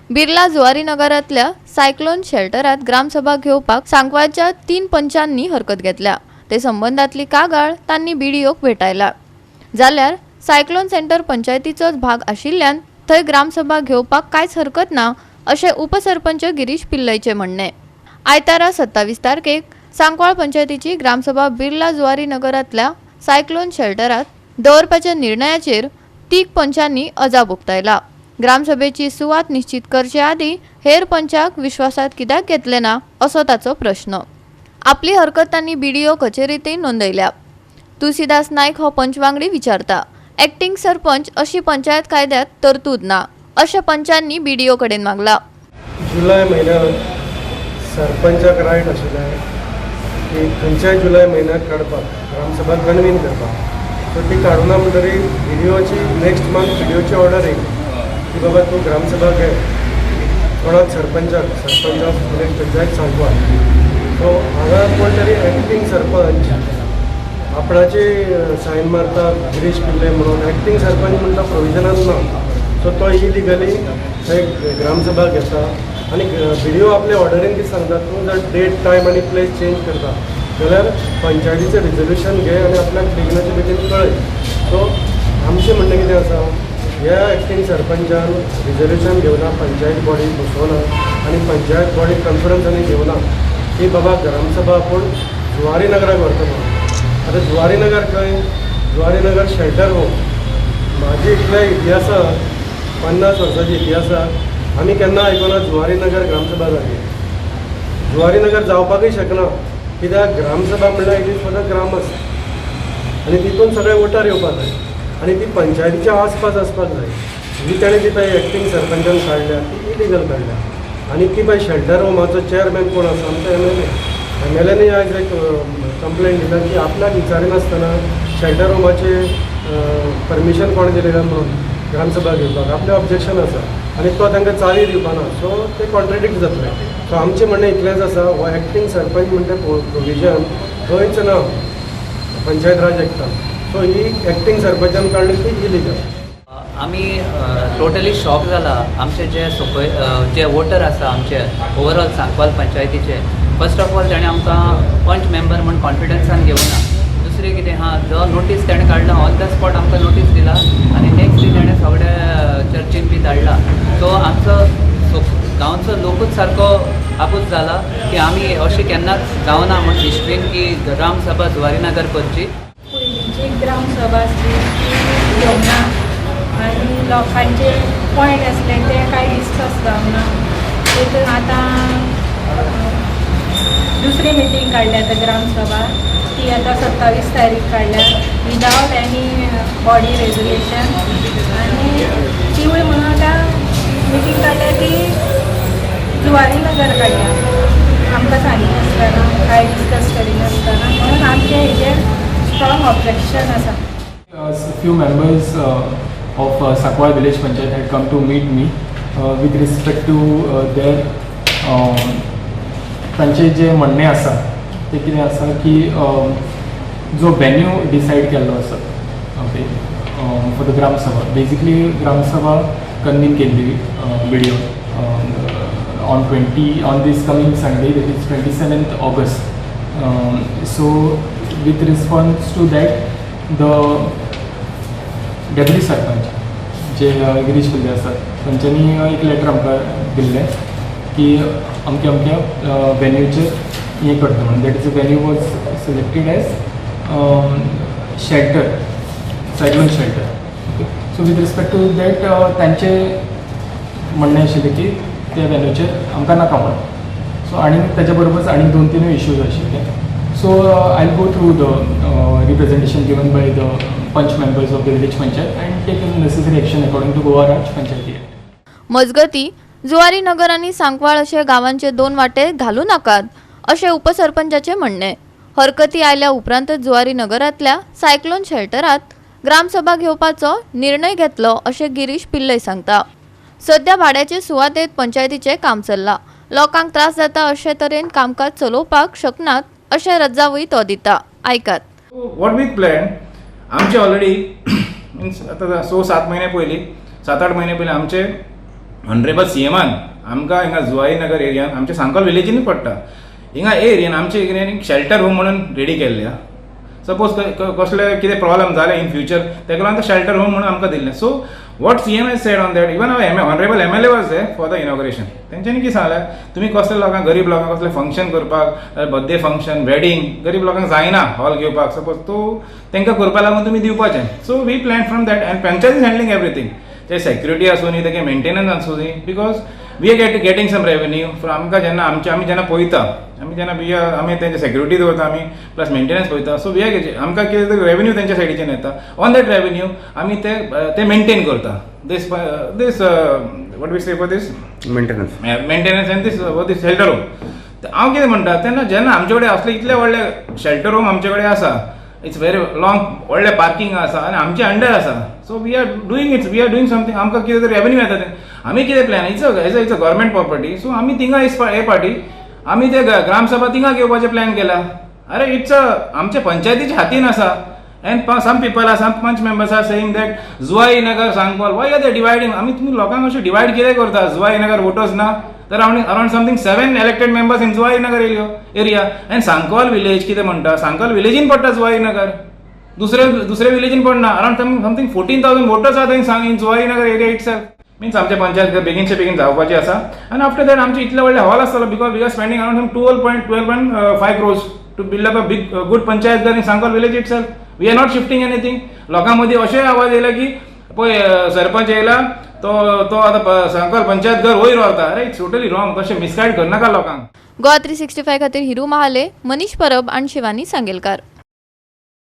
बिर्ला जुवारी नगरांतल्या सायक्लोन शेल्टरात ग्रामसभा घेवपाक सांकवाळच्या तीन पंचांनी हरकत घेतल्या. ते संबंदांतली कागाळ तांणी बीडीओक भेटायला. जाल्यार सायक्लोन सेंटर पंचायतीचोच भाग आशिल्ल्यान थंय ग्रामसभा घेवपाक कांयच हरकत ना, अशें उपसरपंच गिरीश पिल्लयचें म्हणणें. आयतारा 27 तारखेक सांकवाळ पंचायतीची ग्रामसभा बिर्ला जुवारी नगरांतल्या सायक्लोन शेल्टरात दवरपाच्या निर्णयाचेर तीग पंचांनी अजाप उक्तायला. ग्रामसभेची सुवात निश्चित करचे आदीं हेर पंचाक विश्वासात कित्याक घेतले ना, असो ताचो प्रश्न. आपली हरकत तांणी बीडीओ कचेरीतय नोंदयल्या. तुळसीदास नायक हो पंच वांगडी विचारता, एक्टिंग सरपंच अशी पंचायत कायद्यात तरतूद ना, अशें पंचांनी बीडीओ कडेन मागला. जुलय म्हयन्यांत सरपंचाक रायट आशिल्लें की खंयच्याय जुलय म्हयन्याक काडपाक, ग्रामसभा कन्वीन करपाक. सो ती काडूना म्हणटरी बिडिओची नेक्स्ट मंथ बिडिओची ऑर्डर येयली की बाबा, तूं ग्रामसभा घे. कोणाक? सरपंचाक, sarpanch of village panchayat Sancoale. So हांगा कोण तरी एक्टींग सरपंच आपणाची सायन मारता, गिरीश पिल्ले म्हणून. एक्टींग सरपंच म्हणटा प्रोविजनान ना. सो तो इलिगली थंय ग्रामसभा घेता आनी बिडिओ आपले ऑर्डरीन कितें सांगता, तूं जर डेट, टायम आनी प्लेस चेंज करता जाल्यार पंचायतीचें रिजोल्युशन घे आनी आपल्याक बेगिनाच्या बेगीन कळय. सो आमचें म्हणणें कितें आसा, ह्या एक्टींग सरपंचान रिजोल्युशन घेवना, पंचायत बॉडी बसोवना आनी पंचायत बॉडी कॉन्फरन्स आनी घेवना की बाबा, ग्रामसभा आपूण जुवारी नगराक व्हरता म्हणून. आतां जुवारी नगर खंय? Zuari Nagar shelter home. म्हाजी इतल्या इतिहासात, 50 वर्साच्या इतिहासात आमी केन्ना आयकना जुवारी नगर ग्रामसभा जाली. जुवारी नगर जावपाकूय शकना, कित्याक ग्रामसभा म्हणल्यार it is for the ग्रामस्थ आनी तितून सगळे वोटर येवपाक जाय आनी ती पंचायतीच्या आसपास आसपाक जाय. ही ताणें ती पळय एक्टींग सरपंचान काडल्या, ती इलिगल काडल्या. आनी ती पळय शेल्टर होमाचो चेअरमॅन कोण आसा? आमचो एमएलए. एमएलएनी आयज एक कंप्लेन दिला की आपल्याक विचारिनासतना शेल्टर होमाचे परमिशन कोणें दिलें काय म्हणून ग्रामसभा घेवपाक आपलें ऑब्जेक्शन आसा आनी तो तांकां चावी दिवपाना. सो ते कॉन्ट्रेडिक्ट जातले. सो आमचें म्हणणें इतलेंच आसा, हो एक्टींग सरपंच म्हणटा प्रोविजन खंयच ना पंचायत राज एक्टान. सो ही एक्टींग सरपंचान काडली ती इलिगल. आमी टोटली शॉक जाला. आमचे जे सकय जे वोटर आसा, आमचे ओवरऑल सांकवाल पंचायतीचे, फर्स्ट ऑफ ऑल ताणें आमकां पंच मेंबर म्हूण कॉन्फिडन्सान घेवना. दुसरें कितें आहा, जो नोटीस ताणें काडला, ऑन the spot आमकां नोटीस दिला आनी नेक्स्ट डे ताणें सगळे चर्चीन बी धाडला. सो आमचो गांवचो लोकूच सारको आबूज जाला की आमी अशें केन्नाच जावना म्हूण हिस्ट्रीन की ग्रामसभा जुवारीनगर करची. पयलींची ग्रामसभा आसली ती घेवना आनी लोकांचे पॉयंट आसले ते कांय डिस्कस जावना. तितून आतां दुसरी मिटींग काडल्या आतां ग्रामसभा, ती आतां 27 तारीख काडल्या विदावट एनी बॉडी रेजोल्युशन. आनी तिवूय म्हणून आतां मिटींग काडल्या ती जुवारी नगर काडल्या, आमकां सांगिनासतना, कांय डिस्कस करिनासतना. म्हणून आमचें हेजेर स्ट्रॉंग ऑब्जेक्शन आसा. Few members of Sancoale village panchayat had come to meet me with respect to their तांचे जे म्हणणें आसा तें कितें आसा की जो वेन्यू डिसायड केल्लो आसा, okay, for the Gram Sabha. Basically Gram Sabha convene केल्ली BDO on this coming Sunday, that is 27th August. So with response to that, the deputy sarpanch जे गिरीश पिल्ले आसात, तांच्यांनी एक लेटर आमकां दिल्लें की अमक्या अमक्या वेन्यूचेर हें करता म्हणून. That is, venue was selected as shelter, cyclone shelter, okay. So with respect to that, तांचें म्हणणें आशिल्लें की त्या वेन्यूचेर आमकां नाका म्हणून. सो आनी ताच्या बरोबरच आनी दोन तीनूय इश्यूज आशिल्ले. So I go through the representation given by the panch members of the village panchayat and take necessary action according to Goa Raj Panchayati Act. मजगती, जुवारी नगर आनी सांकवाळ अशे गांवांचे दोन वाटे घालूं नाकात, अशें उपसरपंचाचें म्हणणें. हरकती आयल्या उपरांतच जुवारी नगरांतल्या सायक्लोन शेल्टरात ग्रामसभा घेवपाचो निर्णय घेतलो, अशें गिरीश पिल्लय सांगता. सध्या भाड्याचे सुवातेत पंचायतीचें काम चल्लां. लोकांक त्रास जाता अशे तरेन कामकाज चलोवपाक शकनात, अशें रजांवूय तो दिता. आयकात. What we plan, आमचे ऑलरेडी मिन्स आतां स सात म्हयने पयलीं, 7-8 म्हयने पयलीं आमचे ऑनरेबल सीएमान आमकां हिंगा जुवारी नगर एरियान, आमच्या सांकवाल विलेजीनूच पडटा हिंगा, ए एरियान, आमच्या एरियान एक शेल्टर होम म्हणून रेडी केल्ले. सपोज कसले कितें प्रॉब्लम जाले इन फ्युचर, तेका लागून शेल्टर होम म्हणून आमकां दिल्लें. So what CM has said on that, even our honourable MLA was there for the inauguration. तेंच्यांनी कितें सांगलें, तुमी कसले लोकांक, गरीब लोकांक कसलें फंक्शन करपाक, बर्थडे फंक्शन, वेडींग, गरीब लोकांक जायना हॉल घेवपाक सपोज, तो तांकां करपा लागून तुमी दिवपाचें. So we plan from that and panchayat is handling everything. ते सेक्युरिटी आसूं न्ही, तेगे मेंटेनन्स आसूं न्ही, because we are getting some revenue from आमकां जेन्ना आमचे आमी जेन्ना पळयता, आमी जेन्ना we are आमी तेंचे सेक्युरिटी दवरता, आमी प्लस मेंटेनन्स पळयता. सो we are आमकां कितें तरी रेवेन्यू तेंच्या सायडीच्यान येता. ऑन that revenue आमी ते ते मेंटेन करता, this what we say for this maintenance. Maintenance and this shelter home. हांव कितें म्हणटा, तेन्ना जेन्ना आमचे कडेन असले इतले व्हडले शेल्टर होम आमचे कडेन आसा, it's very long, व्हडलें पार्किंग आसा आनी आमचे अंडर आसा, so we are doing it's we are doing something. आमकां कितें तरी रेवेन्यू येता तें आमी कितें plan, it's a government property, so आमी थिंगा हे पार्टी आमी ते ग्रामसभा थिंगा घेवपाचें प्लॅन केला. अरे, it's a आमच्या पंचायतीच्या हातीन आसा and some people are, some panch members are saying that Zuari Nagar, Sancoale, why are they dividing? आमी तुमी लोकांक अशें डिवायड कितें करता? जुवारी नगर वोटर्स ना तर around something seven elected members in Zuari Nagar area and Sancoale village. कितें म्हणटा, सांकवाल विलेजीन पडटा जुवारी नगर, दुसरे दुसरे विलेजीन पडना. Around something 14,000 voters are in Zuari Nagar area itself. Means आमच्या पंचायत बेगीनचे बेगीन जावपाची आसा आनी आफ्टर that आमचे इतले व्हडले हॉल आसतलो, because we are spending around 12.5 crores to build up a big good panchayat ghar in Sancoale village itself. We are not shifting anything. लोकां मदीं अशेय आवाज येयला की पळय, सरपंच येयला तो तो आतां सांकवाल पंचायत घर वयर व्हरता. अरे, it's totally wrong. तशें मिसगायड करनाका लोकांक. गोवा 365 खातीर हिरू महाले, मनीष परब आणि शिवानी सांगेलकार.